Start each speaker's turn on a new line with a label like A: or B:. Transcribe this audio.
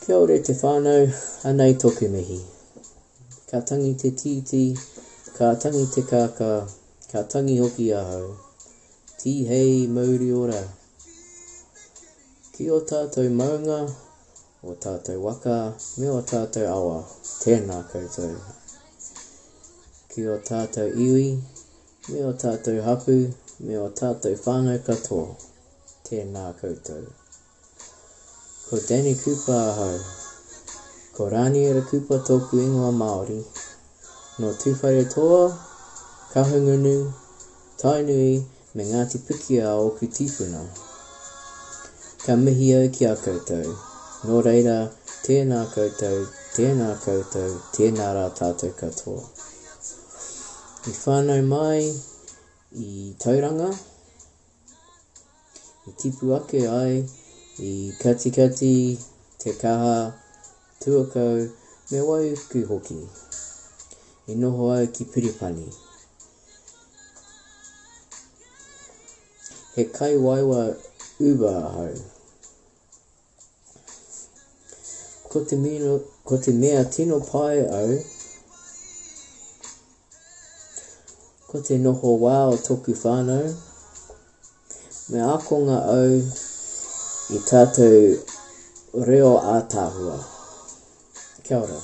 A: Kia ora e te whānau, anei toku mihi. Ka tangi te tītī, ka tangi te kākā, ka tangi hoki ahau. Tīhei mauri ora! Ki ō tātou maunga, ō tātou waka, me ō tātou awa, tēnā koutou. Ki ō tātou iwi, me ō tātou hapū, me ō tātou whānau katoa, tēnā koutou. Ko Danny Cooper ahau. Ko Raniera Cooper tōku ingoa Māori. Nō Tūwharetoa, Kahungunu, Tainui me Ngāti Pikiao ōku tīpuna. Ka mihi au ki a koutou. Nō reira, tēnā koutou, tēnā koutou, tēnā rā tātou katoa. I whānau mai i Tauranga, I tipu ake ai i Katikati, Te Kaha, Tuakau me Waiuku hoki. I noho au ki Piripani. He kaiwaiwa Uber ahau. Ko te, mino, ko te mea tino pai au, ko te noho wā o toku whānau, me ākonga au i tātou reo ātaahua. Kia ora.